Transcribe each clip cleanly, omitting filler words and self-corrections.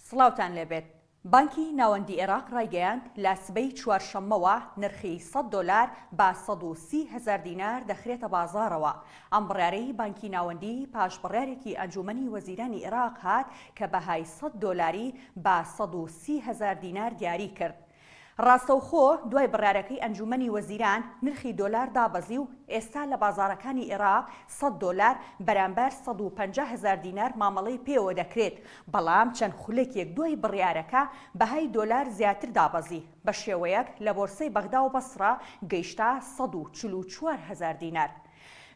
سڵاوتان لێبێت. بانکی ناوەندی عێراق ڕایگەیاند، لە سبەی چوارشەممەوە نرخی سەد دۆلار بە 130 هەزار دینار دەخرێتە بازاڕەوە. ئەم بڕیارەی بانکی ناوەندی پاش بڕیارێکی ئەنجوومەنی وەزیرانی عێراق هات کە بەهای سەد دۆلاری بە 130 هەزار دینار دیاری کرد. ڕاستەوخۆ دوای بڕیارەکەی ئەنجوومەنی وەزیران، نرخی دۆلار دابەزی و ئێستا لە بازاڕەکانی ئێراق سەد دۆلار بەرامبەر 150 هەزار دینار مامەڵەی پێوە دەکرێت، بەڵام چەند خولەکێک دوای بڕیارەکە بەهای دۆلار زیاتر دابەزی، بەشێوەیەک لە بۆرسەی بەغدا و بەسڕە گەیشتە 144 هەزار دینار.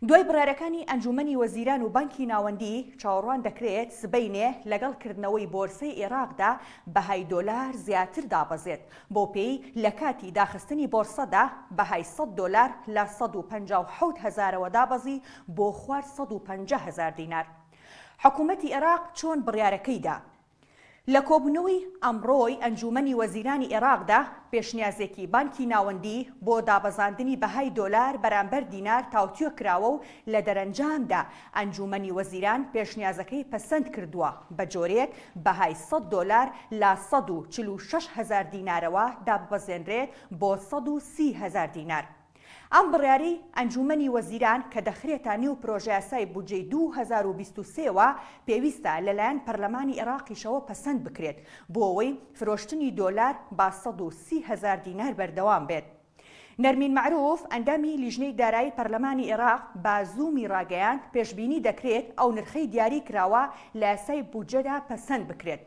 دوای بڕیارەکانی ئەنجوومەنی وەزیران و بانکی ناوەندی، چاوەڕوان دەکرێت سبەینێ لەگەڵ کردنەوەی بۆرسەی ئێراقدا بەهای دۆلار زیاتر دابەزێت، بەوپێی لە کاتی داخستنی بۆرسەدا بەهای سەد دۆلار لە 157 هەزارەوە دابەزی بۆ خوار 150 هەزار دینار. حکوومەتی ئێراق چۆن بڕیارەکەی دا؟ لە کۆبوونەوەی ئەمڕۆی ئەنجوومەنی وەزیرانی ئێراقدا، پێشنیازێکی بانکی ناوەندی بۆ دابەزاندنی بەهای دۆلار بەرامبەر دینار تاوتوێ کراوە و لە دەرەنجامدا ئەنجوومەنی وەزیران پێشنیازەکەی پەسەند کردووە بە جۆرێک بەهای سەد دۆلار لە 146 هەزار دینارەوە داببەزێنرێت بۆ 130 هەزار دینار. ئەم بڕیارەی ئەنجوومەنی وەزیران کە دەخرێتە نێو پرۆژەیاسای بودجەی 2023 وە، پێویستە لەلایەن پەرلەمانی ئێراقیشەوە پەسەند بکرێت، بۆ ئەوەی فرۆشتنی دۆلار بە 130 هەزار دینار بەردەوام بێت. نەرمین مەعروف، ئەندامی لیژنەی دارایی پەرلەمانی ئێراق بە زوومی راگەیاند، پێشبینی دەکرێت ئەو نرخەی دیاری کراوە لە یاسای بودجەدا پەسەند بکرێت.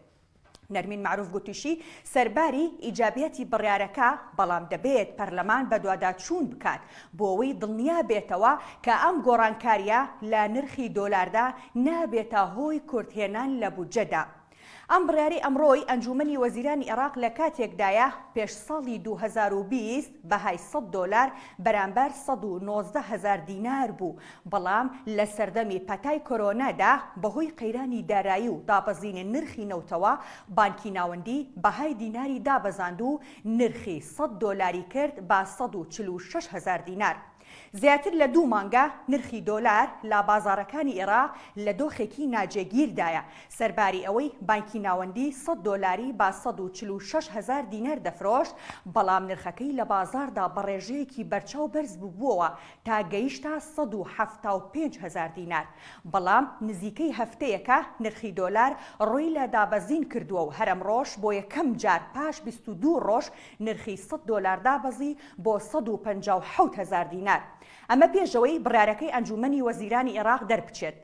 نەرمین مەعروف گوتیشی، سەرباری ئیجابیەتی بڕیارەکە، بەڵام دەبێت پەرلەمان بەدواداچوون بکات بۆ ئەوەی دڵنیا بێتەوە کە ئەم گۆڕانکارییە لە نرخی دۆلاردا نابێتە هۆی کورتهێنان لە بودجەدا. ئەم بڕیارەی ئەمڕۆی ئەنجوومەنی وەزیرانی عێراق لە کاتێکدایە، پێش ساڵی 2020 بەهای سەد دۆلار بەرامبەر 119 هەزار دینار بوو، بەڵام لە سەردەمی پەتای کۆرۆنادا بەهۆی قەیرانی دارایی و دابەزینی نرخی نەوتەوە، بانکی ناوەندی بەهای دیناری دابەزاند و نرخی سەد دۆلاری کرد بە 146 هەزار دینار. زیاتر لە دوو مانگە نرخی دۆلار لە بازاڕەکانی ئێراق لە دۆخێکی ناجێگیردایە، سەرباری ئەوەی بانکی ناوەندی سەد دۆلاری بە 146 هەزار دینار دەفرۆشت، بەڵام نرخەکەی لە بازاڕدا بە ڕێژەیەکی بەرچاو بەرزببووەوە تا گەیشتە 175 هەزار دینار، بەڵام نزیکەی هەفتەیەکە نرخی دۆلار ڕووی لە دابەزین کردووە و هەر ئەمڕۆش بۆ یەکەم جار پاش 22 ڕۆژ نرخی سەد دۆلار دابەزی بۆ 157 هەزار دینار. ئەمە پێش ئەوەی بڕیارەکەی ئەنجوومەنی وەزیرانی ئێراق دەربچێت.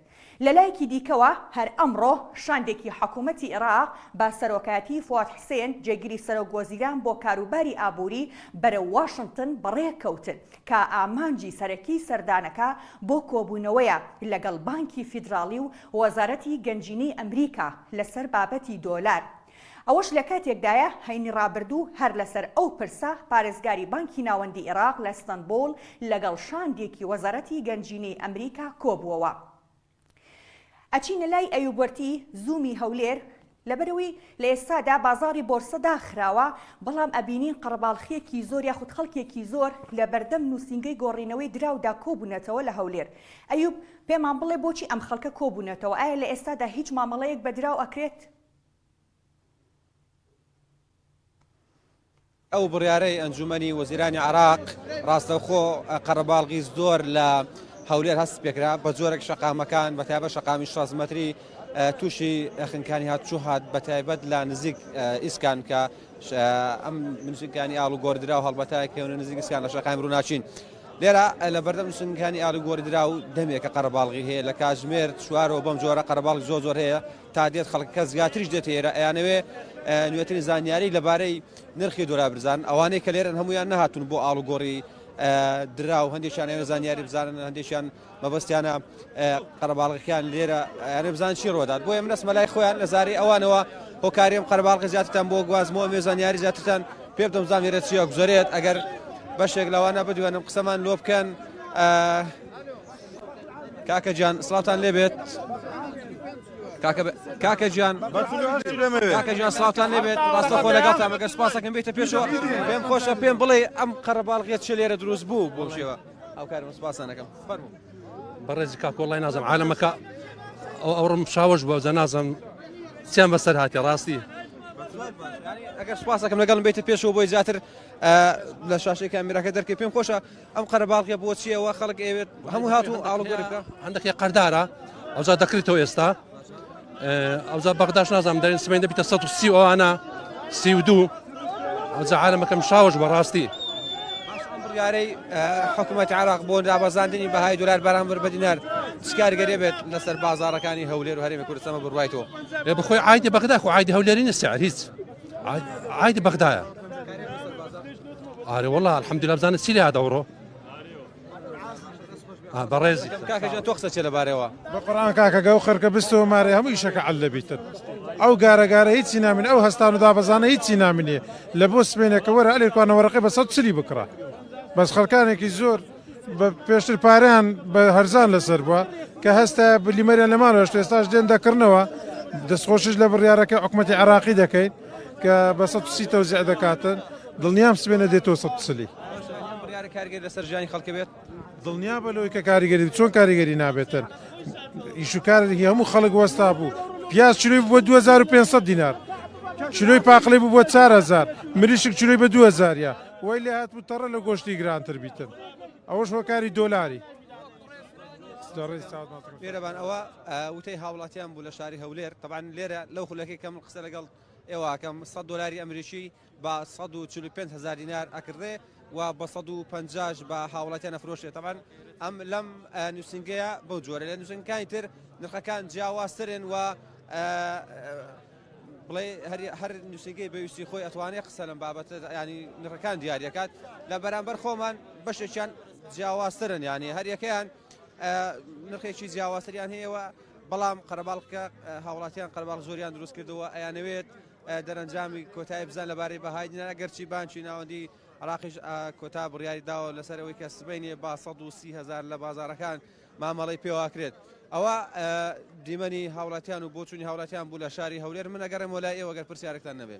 لەلایەکی دیکەوە، هەر ئەمڕۆ شاندێکی حکومەتی ئێراق بە سەرۆکایەتی فواد حسێن جێگری سەرۆک وەزیران بۆ کاروباری ئابووری بەرەو واشنتن بەڕێکەوتن کە ئامانجی سەرەکی سەردانەکە بۆ کۆبوونەوەیە لەگەڵ بانکی فیدراڵی و وەزارەتی گەنجینەی ئەمریکا لەسەر بابەتی دۆلار. ئەوەش لەکاتێکدایە، هەینی ڕابردوو هەر لەسەر ئەو پرسە پارێزگاری بانکی ناوەندی ئێراق لە ستەنبوڵ لەگەڵ شاندێکی وەزارەتی گەنجینەی ئەمریکا کۆبووەوە. ئەچینە لای ئەیوب وەرتی، زوومی هەولێر، لەبەرئەوەی لە ئێستادا بازاڕی بۆرسە داخراوە، بەڵام ئەبینین قەرەباڵخییەکی زۆر یاخود خەڵکێکی زۆر لە بەردەم نووسینگەی گۆڕینەوەی دراودا کۆبوونەتەوە لە هەولێر. ئەیوب، پێمان بڵێ بۆچی ئەم خەڵکە کۆبوونەتەوە؟ ئایا لە ئێستادا هیچ مامەڵەیەک بە دراو ئەکرێت؟ ئەو بڕیارەی ئەنجومەنی وەزیرانی عێراق ڕاستەوخۆ قەرەباڵغی زۆر لە هەولێر هەست پێکرا بە جۆرێک شەقامەکان بە تایبەت شەقامی 6 مەتری تووشی خنکانی هاتوچوو هات بە تایبەت لە نزیک ئیسکان کە ئەم نووسینگانی ئاڵ و گۆردرا و هەڵبەتە کەونە نزیک ئیسکان لە شەقامی ڕووناچین لێرە لە بەردەم نووسینگانی ئاڵ و گۆردرا و دەمێکە قەرەباڵغی هەیە لە کاتژمێر چوارەوە بەم جۆرە قەرەباڵغی زۆر زۆر هەیە تا دێت خەڵکەکە زیاتریش دێتە ئێرە ئەیانەوێ نوێترین زانیاری لەبارەی نرخی دۆلار بزانن ئەوانەی کە لێرەن هەمویان نەهاتون بۆ ئاڵوگۆڕی دراو هەندێکیان ئەوێ زانیاری بزانن هەندێکیان مەبەستیانە قەرەباڵغەکان لێرە ئەیانێ بزان چی ڕۆدات بۆیە من ئەسمە لای خۆیان لە زاری ئەوانەوە هۆکاریم قەرەباڵغی زیاترتان بۆ گوازمەوە ئەمێ زانیاری زیاترتان پێ بدەم بزانم لێرە چی ئەگوزەرێت ئەگەر بەشێک لەوانە بدوێنم قسەمان لۆ بکەن کاکە گیان سڵاوتان لێبێت کاکە کاکە گیان کاکە گیان سڵاوتان لێبێت ڕاستەخۆ لەگەڵتان مەگەر سوپاسەکەم بێتە پێشەوە پێم خۆشە پێم بڵێ ئەم قەرەباڵغیە چ لێرە دروست بوو بۆم شێوە ئەو کارم سوپاسانەکەم فەرموو بەڕێزی کاک وەڵای نازم عالەمەکە ئەو ئەوڕم شاوەش بووە جا نازم چیان بەسەر هاتێ ڕاستی. ئەگەر سوپاسەکەم لەگەڵم بێتە پێشەوە بۆی زیاتر لە شاشەی کامیراکە دەرکەی پێم خۆشە ئەم قەرەباڵغیە بۆ چیەوە خەڵک ئەوێت هەموو هاتوو ئاڵوگۆڕی بکە هەندێکی قەردارە ئەوجا دەکرێتەوە ئێستا ئەوجا بەغداش نازانم دەرێن سبەین دەبیتە 130 ئەوانە 32 ئەوجا عالەمەکەم شاوەش بەڕاستی بڕیارەی حکوومەت عراق بۆ دابەزاندنی بەهای دلار بەرامبەر بە دینار چ کاریگەری بێت لەسەر بازارەکانی هەولێر و هەرێمی کوردستان بە بڕوای تۆ بەخۆی عایدی بەغدا خۆ عایدی هەولێری نیە سعر هیچ عایدی بەغدایە ئارێ وەڵا الحمدلله بزانە چی لێ هات ئەوڕۆ بەڕێزی کاکە گیان تۆ قسە چێ لەبارەوە بە قورئان کاکە گەو خەرکە بستەوە مارێ هەموو ئیشەکە عەل لەبیتن ئەو گارە گارە هیچی نامین ئەو هەستان و دابەزانە هیچی نامینێ لە بۆ سبێنێکە وەرە ئەلێکوانە وەرەقەی بە سەد چلی بکڕە بەس خەڵکانێکی زۆر بە پێشتر پارەیان بە هەرزان لەسەر بووە کە هەستە بلیمەریان لە ماڵەوە ئێستاش دێن دەکڕنەوە دەستخۆشیش لە بڕیارەکەی حکومەتی عێراقی دەکەین کە بە 130 تەوزیع دەکاتن دڵنیام سبێنە دێتەوە 140. بڕیارە کاریگەری لەسەر ژیانی خەڵکە بێت؟ دڵنیا بە لەوەی کە کاریگەری چۆن کاریگەری نابێتن ئیش و کارێکی هەموو خەڵک وەستا بوو پیاز چلۆی بووە 2500 دینار چلۆی پاقلەی بوو بۆ 4000 مریشک چلۆی بە 2000 یا وای لێ هات بوو تەڕە لە گۆشتی گرانتر بیتن ئەوەش هۆکاری دۆلاری مێرەبان ئەوە وتەی هاوڵاتیان بوو لە شاری هەولێر تەبان لێرە لەو خولەکەی کە من قسە لەگەڵ ئێوەکەم 100 دلاری ئەمریکی بە 145 هزار دینار ئەکردێ و بە 150 بە هاوڵاتیان ئەفرۆشێ تەبان ئەم لەم نووسنگەیە بەو جۆرە لە نووسنگەکانی تر نرخەکان جیاوازترن و بڵێ هەر نووسینگەی بەویستی خۆی ئەتوانێت قسە لەم بابەتە ینی نرخەکان دیاریەکات لە بەرامبەر خۆمان بەشێکیان جیاوازترن ینی هەریەکەیان نرخێکی جیاوازتریان هەیەەوە بەڵام قەرەباڵکە هاوڵاتیان قەرباڵ زۆریان دروست کردەوە ئەیانەوێت دەرەنجامی کۆتایی بزان لەبارەی بەهای دینار ئەگەرچی بانکی ناوەندی عراقیش کۆتا بڕیاری داوە لەسەر ئەوەی کە سبینێ با 130 هزار لە بازارەکان مامەڵەی پێواکرێت. ئەوە دیمەنی هاوڵاتیان و بۆچوونی هاوڵاتیان بوو لە شاری هەولێر من ئەگەڕێمەوە لای ئێوە گەر پرسیارێکتان نەبێ.